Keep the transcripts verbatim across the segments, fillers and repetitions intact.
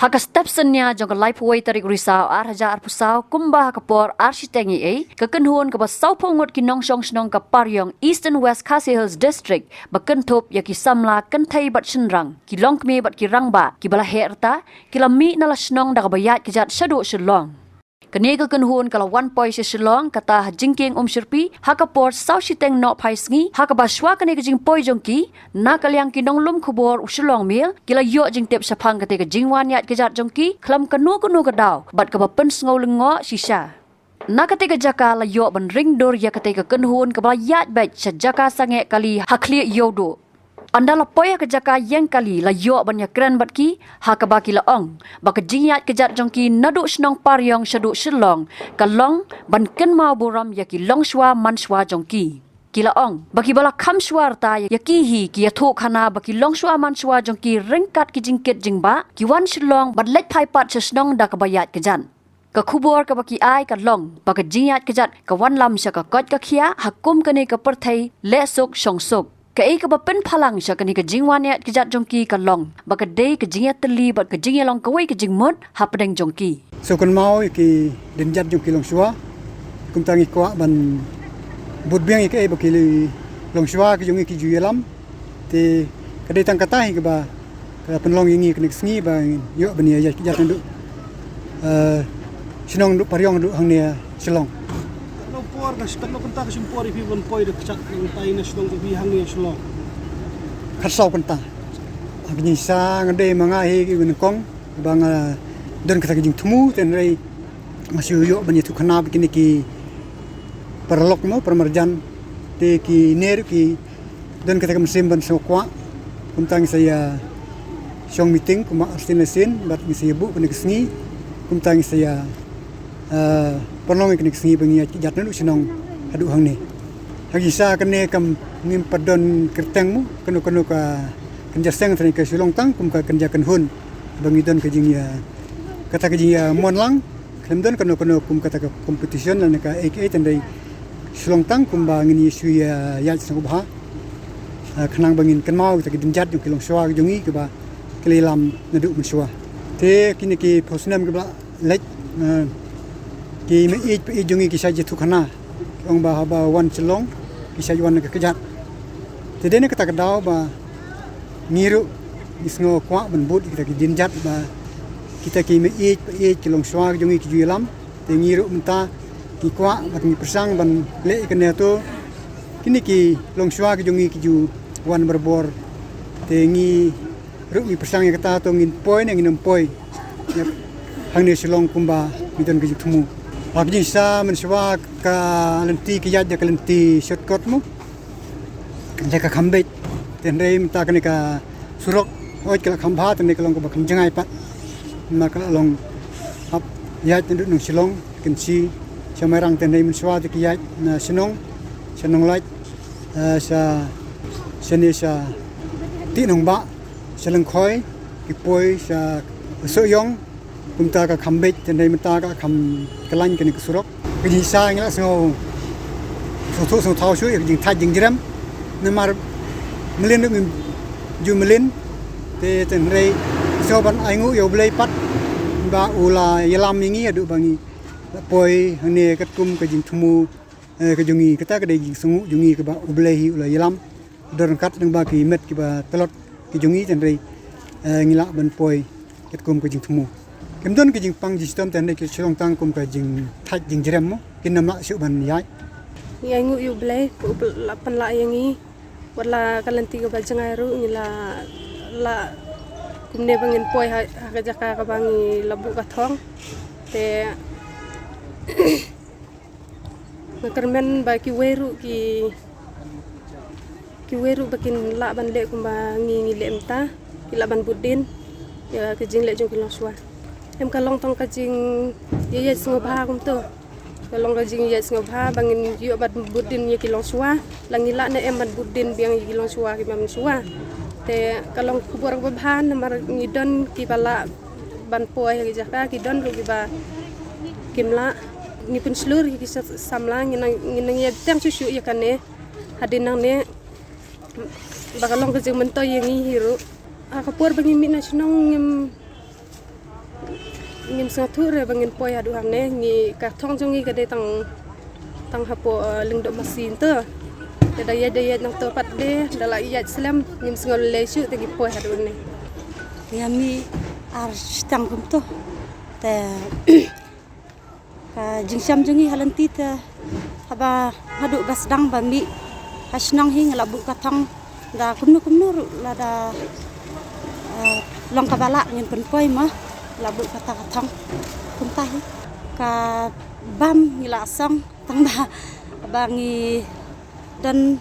Ha ka step synñia jong ka laiphew wei tarik u Risaw ar hajar arphew saw, kumba ha ka por ar shiteng eiei, ka kynhun kaba sawphew ngut ki nongshong shnong ka Pariong, Eastern West Khasi Hills District, ba kynthup ïa ki samla kynthei bad shynrang, ki longkmie bad ki rangbah, kiba la heh rta, ki la mih na la shnong da kaba ïaid kjat shaduh Shillong. Kane ka kynhun ka la wan poi sha Shillong, kata ha jingkieng Umshyrpi, ha ka por saw shiteng nohphai sngi, ha kaba shuwa kane ka jingpoi jong ki, na ka liang ki nonglum khubor u Shillong Mail, ki la ïoh jingtip shaphang kata ka jingwan ïaid kjat jong ki, khlem kano kano ka daw, bad kaba pynsngew lyngngoh shisha. Na kata ka jaka la ïoh ban ring dur ïa kata ka kynhun kaba la ïaid beit sha jaka sangeh kali ha Khlieh Ïewduh. Ynda la poi ha ka jaka ïeng kali la ïoh ban ïakren bad ki, ha kaba ki la ong ba ka jingïaid kjat jong ki naduh shnong Pariong shaduh Shillong ka long ban kynmaw burom ïa ki longshuwa manshuwa jong ki. Ki la ong ba kiba la kham shuwa rta ïa ki hi ki ïathuh khana ba ki longshuwa manshuwa jong ki ryngkat ki jingkit jingbah, ki wan Shillong bad leit phai pat sha shnong da kaba ïaid kjat. Ka khubor kaba ki ai ka long ba ka jingïaid kjat ka wanlam sha ka koit ka khiah ha kum kane ka pyrthei leh suk shong suk. Kaei kaba pynphalang sha kane ka jingwan ïaid kjat jong ki ka long ba ka dei ka jingïatylli bad ka jingïalong kawei ka jingmut hapdeng jong ki. Sngewkynmaw ïa ki dienjat jong ki longshuwa. Kumta ngi kwah ban bud biang ïa kaei ba ki longshuwa ki jong ngi ki ju ïalam. Te ka dei tang kata hi kaba ka pynlong ïa ngi kane ka sngi ba ngin ïoh ban ïaid kjat naduh, eh, shnong naduh Pariong naduh hangne Shillong. Katno por ka, katno kynta ka shim por ïa phi ban poi da kjat nangtai na shnong jong phi hangne Shillong? Khatsaw kynta. Ka jingshisha nga dei ma nga hi ki nyngkong ba nga don kata ka jingthmu, te hynrei nga shu ïoh ban ïathuh khana bad kine ki paralok mo, paramarjan, te kine ruh ki don kata ka mynsiem ban sngewkwah. Kumta ngi sa ïa shong meeting kumba arsien arsien bad ngi sa ïa buh kane ka sngi. Kumta ngi sa ïa, eh, pynlong ïa kane ka sngi ba ngi ïaid kjat naduh shnong haduh hangne. Ha ka jingshisha kane kam, ngim pat don kyrteng mo, kano kano ka kynja seng tang ka Shillong tang kum ka kynja kynhun ba ngi don ka jingïa, kata ka jingïa mon lang. Khlem don kano kano kum kata ka competition lane kaei kaei, te hynrei Shillong tang kumba ngin ïa shu ïa ïaid sngewbha, ah, khnang ba ngin kynmaw kata ki dienjat jong ki longshuwa ki jong ngi kiba ki la ïalam naduh mynshuwa. Te kine ki phew snem kiba la leit, ah, ki mei ïeit pa ïeit jong ngi ki shait ïathuh khana, ki ong ba haba wan Shillong ki shait wan na ka kjat. Te dei na kata ka daw ba ngi ruh ngi sngewkwah ban bud ïa kita ki dienjat ba kita ki mei ïeit pa ïeit ki longshuwa ki jong ngi ki ju ïalam. Te ngi ruh mynta ngi kwah bad ngi pyrshang ban leh ïa kane, to kine ki longshuwa ki jong ngi ki ju wan barabor. Te ngi ruh ngi pyrshang ïa kata, to ngin poi ne ngin ym poi hangne Shillong kumba ngi don ka jingthmu. Ha ka jingshisha mynshuwa ka lynti ki ïaid ïa ka lynti shortcut mo, ka jaka kham beit. Te hynrei mynta kane ka surok, hooid ka la kham bha, te hynrei ka long kaba kham jngai pat. Namar ka la long hap ïaid naduh nong Shillong, Kynshi, sha Mairang, te hynrei mynshuwa te ki ïaid na shnong, sha Nonglait, eh, sha, shane sha Tih Nongbah, sha Lyngkhoi, ki poi sha Sohiong. Kumta ka kham beit, te hynrei mynta ka kham khlaiñ kane ka surok. Ka jingshisha ngi la sngew, sngewthuh sngewthaw shuh ïa ka jingthait jingjrem. Namar mlien ruh ngim ju mlien. Te, te hynrei sngew ban ainguh ïa U Blei pat ba u la ïalam ïa ngi haduh ba ngi la poi hangne katkum ka jingthmu, eh, ka jong ngi. Kata ka dei jingsngewnguh jong ngi kaba U Blei hi u la ïalam. Don ryngkat lyngba ki met kiba tlot ki jong ngi, te hynrei, eh, ngi lah ban poi katkum ka jingthmu. Kim don ka jingpang jingshitom, te hynrei ki shu long tang kum ka jingthait jingjrem mo, kin ym lah shuh ban ïaid. Ngi ainguh ïa U Blei ba u la pynlah ïa ngi. Wat la ka lynti kaba jngai ruh ngi la, la kumne ba ngin poi ha, ha ka jaka kaba ngi la buh ka thong. Te nga kyrmen ba kiwei ruh ki, kiwei ruh ba kin lah ban leh kumba ngi ngi leh mynta, ki lah ban bud dien ïa ka jingleh jong ki longshuwa. Em, ka long tang ka jingïaid sngewbha kumto. Ka long ka jingïaid sngewbha ba ngin ïoh ban bud dien ïa ki longshuwa. La ngi lah ne em ban bud dien biang ïa ki longshuwa kiba mynshuwa. Te ka long khubor kaba bha namar ngi don kiba lah ban poi ha ki jaka, ki don ruh kiba kim lah. Ngi pynshlur ïa ki sa-, samla, ngi nang, ngi nang ïa bteng shuh shuh ïa kane. Hadien nangne ba ka long ka jingmyntoi ïa ngi hi ruh. Ha ka por ba ngi mih na shnong ngim, Ngim sngewthuh re ba ngin poi haduh hangne, ngi ka thong jong ngi ka dei tang tang hapoh, eh, Lyngdoh Masi te. Te da ïaid da ïaid nangto pat de da la ïaid slem, ngim sngew lei shuh te ngi poi haduh hangne. Ïa mih ar shiteng kumto. Te ka jingshem jong ngi ha lynti te haba nga duh ba sdang ba mih ha shnong hi nga la buh ka thong da kumno kumno ruh lada, eh, long kaba lah ngin pynpoi mo, la buh kata ka thong. Kumta hi ka bam ngi la song tang ba ba ngi don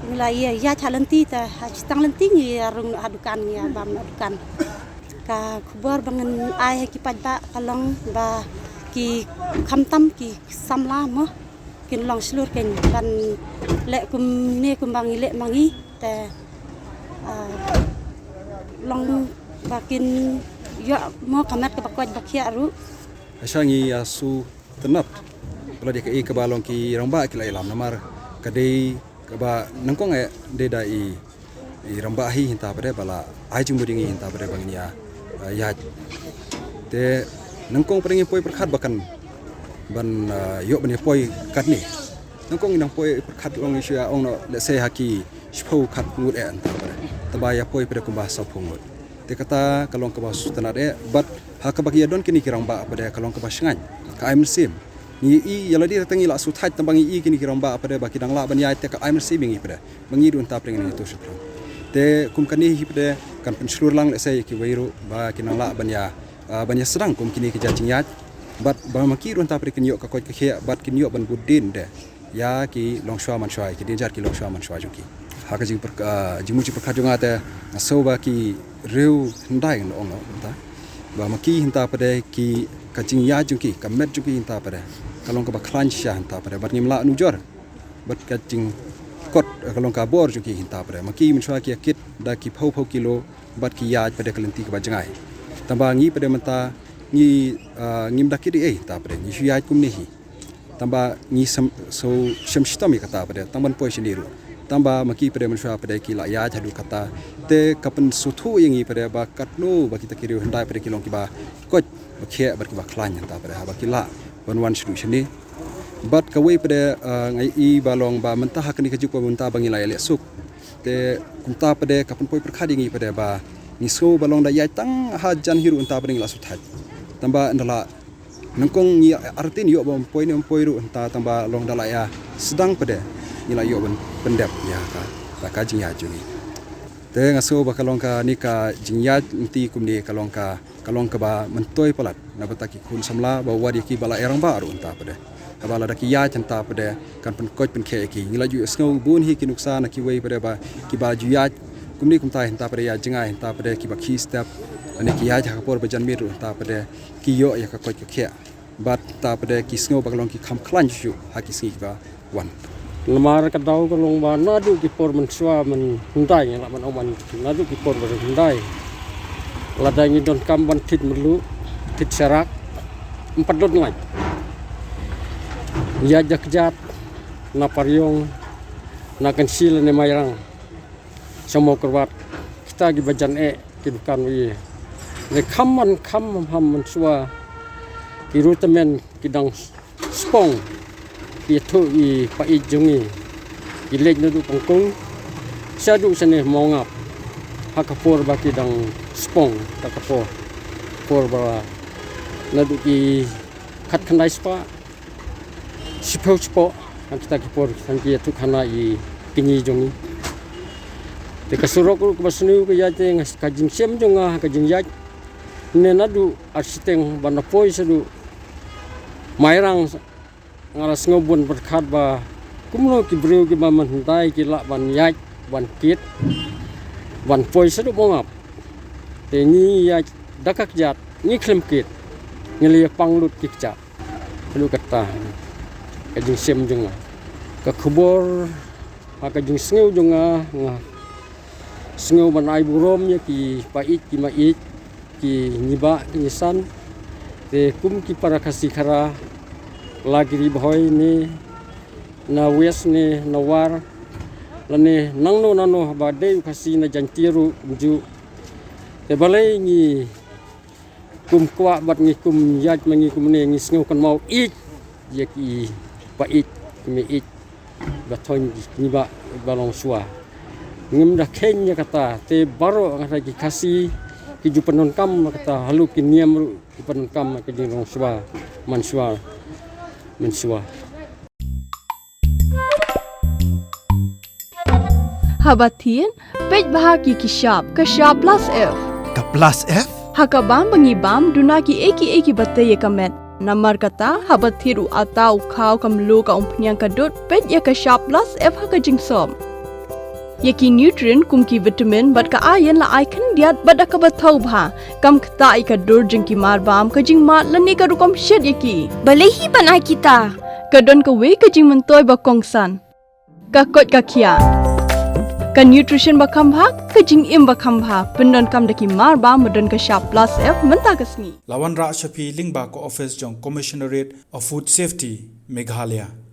ngi la ïa ïaid ha lynti te ha shiteng lynti ngi ïa rung noh ha dukan ngi ïa bam noh dukan. Ka khubor ba ngan ai ha ki paidbah ka long ba ki khamtam ki samla mo kin long shlur kein ban leh kumne kumba ngi leh ma ngi te, ah, long ba kin ïoh mo ka met kaba koit ba khiah ruh. Hasha ngi ïa sngewtynnat ba la dei kaei kaba long ki rangbah ki la ïalam namar ka dei kaba nyngkong eh dei da i, i rangbah hi hynta pat de ba la ai jingmut ïa ngi hynta pat de ba ngin ïa, ah, ïaid. Te nyngkong pat de ngi poi pyrkhat ba kan ban, ah, ïoh ban ïa poi katne. Nyngkong ngi nang poi pyrkhat long ngi shu ïa ong noh lehse ha ki shiphew khatngut eh hynta pat de. Te ba ïa poi pat de kumba sawphew ngut. Te kata ka long kaba sngewtynnat eh bad ha kaba ki ïa don kine ki rangbah pat de ka long kaba shngaiñ. Ka ai mynsiem. Ngi i ïa lade te ngi la shu thait tang ba ngi i kine ki rangbah pat de ba ki dang lah ban ïaid te ka ai mynsiem ïa ngi pat de. Ba ngi ruh hynta pat de ngin ïa ïathuh shaphrang. Te kum kane hi pat de kan pynshlur lang lehse ïa kiwei ruh ba kin nang lah ban ïa, ah, ban ïa sdang kum kine ki jait jingïaid. Bad ba ma ki ruh hynta pat de kin ïoh ka koit ka khiah bad kin ïoh ban bud dien de ïa ki longshuwa manshuwa, ki dien jar ki longshuwa manshuwa jong ki. Ha ka jingpyrk-, ah, jingmut jingpyrkhat jong nga te nga sngew ba ki riew hyndai ngan ong noh mynta. Ba ma ki hynta pat de ki ka jingïaid jong ki, ka met jong ki hynta pat de ka long kaba khlaiñ shisha hynta pat de bad ngim lah nujor. Bad ka jingkot, eh, ka long ka bor jong ki hynta pat de. Ma ki mynshuwa ki ïa kit da ki phew phew kilo bad ki ïaid pat de ka lynti kaba jngai. Tang ba ngi pat de mynta ngi, ah, ngim da kit ei ei hynta pat de. Ngi shu ïaid kumne hi. Tang ba ngi shem, shu shem shitom ïa kata pat de tang ban poi shane ruh. Tang ba ma ki pat de mynshuwa pat de ki la ïaid haduh katta. Te ka pynsngewthuh ïa ngi pat de ba katno ba kita ki riew hyndai pat de ki long kiba koit ba khiah bad kiba khlaiñ hynta pat de haba ki lah ban wan shaduh shane. Bad kawei pat de, ah, nga i ba long ba mynta ha kane ka juk ba mynta ba ngi la ïaleh suk. Te kumta pat de ka pynpoi pyrkhat ïa ngi pat de ba ngi sngew ba long da ïaid tang hajan hi ruh hynta pat de ngi la shu thait. Tang ba ynda la nyngkong ngi artatien ïoh ba ym poi ne ym poi ruh hynta tang ba long da la ïa sdang pat de ngi la ïoh ban pyndep ïa ka, ka, ka jingïaid jong ngi. Te nga sngew ba ka long kane ka jingïaid lynti kumne ka long ka, ka long kaba myntoi palat na bynta ki khun samla ba wat ïa ki ba la ïa rangbah ruh hynta pat de. Haba lada ki ïaid hynta pat de kan pynkoit pynkhiah ïa ki. Ngi la ju sngew bun hi ki nuksa na kiwei pat de ba kiba ju ïaid kumne kumta hynta pat de ïa jngai hynta pat de kiba khie step. Lane ki ïaid ha ka por ba janmiet ruh hynta pat de ki ïoh ïa ka koit ka khiah. Bad hynta pat de ki sngew ba ka long ki kham khlaiñ shuh ha ki sngi kiba wan. Namar ka daw ka long ba naduh ki por mynshuwa mynhyndai ngi lah ban ong ban naduh ki por mynhyndai. Lada ngi donkam ban thied mluh, thied sharak, ym pat don lait. Ïaid da kjat, na Pariong, na Kynshi lane Mairang. Sha Mawkyrwat, kita kiba jan eh ki dukan ïa. Te kham man kham ham mynshuwa ki rutmen ki dang spong ki ïathuh ïa i paid jong ngi. Ki leit naduh Pangkung shaduh shane Mawngap ha ka por ba ki dang spong, ha ka por, por ba naduh ki khatkhyndai spah, shiphew spah, ha kita ki por, ha ki ïathuh khana ïa i kñi jong ngi. Te ka surok ruh kaba sniew ka ïaid te nga, ka jingshem jong nga ha ka jingïaid ne naduh Arsiteng ban da poi shaduh Mairang, nga la sngew bun pyrkhat ba kumno ki briew kiba mynhyndai ki lah ban ïaid, ban kit, ban poi shaduh Mawngap. Te ngi ïaid da ka kjat, ngi khlem kit, ngi la ïa pang lut ki kjat. Haduh katta ka jingshem jong nga. Ka khubor ha ka jingsngew jong nga, nga sngew ban ai burom ïa ki paid ki maid, ki ngi bah ki ngi san. Te kum ki para Khasi Khara, la ki Ri Bhoi ne na West ne na War, lane nangno nangno ba dei u Khasi na Jaintia ruh kumjuh. Te balei ngi Kum kwah bad ngi kum ïaid ma ngi kumne ngi sngew kynmaw ïeit ïa ki ba ïeit ki me ïeit ba thoiñ ngi ba ba long shuwa. Ngim da kheiñ ïa kata te baroh nga ki Khasi ki ju pyndonkam kata halu ki niam ruh ki pyndonkam ka jingrong shuwa man shuwa man shuwa. Haba thied, peit bha ki ki shap, ka shap plus F. Ka plus F? Ha ka bam ba ngi bam, duna ki ei ki ei ki ba tei ïa ka met. Namar kata, haba thied u ata u khaw ka mluh ka umphniang ka dud, peit ïa ka shap plus F ha ka jingsop. Ïa ki nutrient kum ki vitamin bad ka iron la ai khyndiat bad da kaba thaw bha. Kam ktah ïa ka dur jong ki mar bam, ka jingmad lane ka rukom shet ïa ki. Balei hi ban ai kita? Ka don kawei ka jingmyntoi ba kongsan. Ka koit ka khiah. Ka nutrition ba kham bha, ka jingim ba kham bha. Pyndonkam da ki mar bam ba don ka shap plus F mynta ka sngi. La wanrah sha phi lyngba ka office jong Commissionerate of Food Safety, Meghalaya.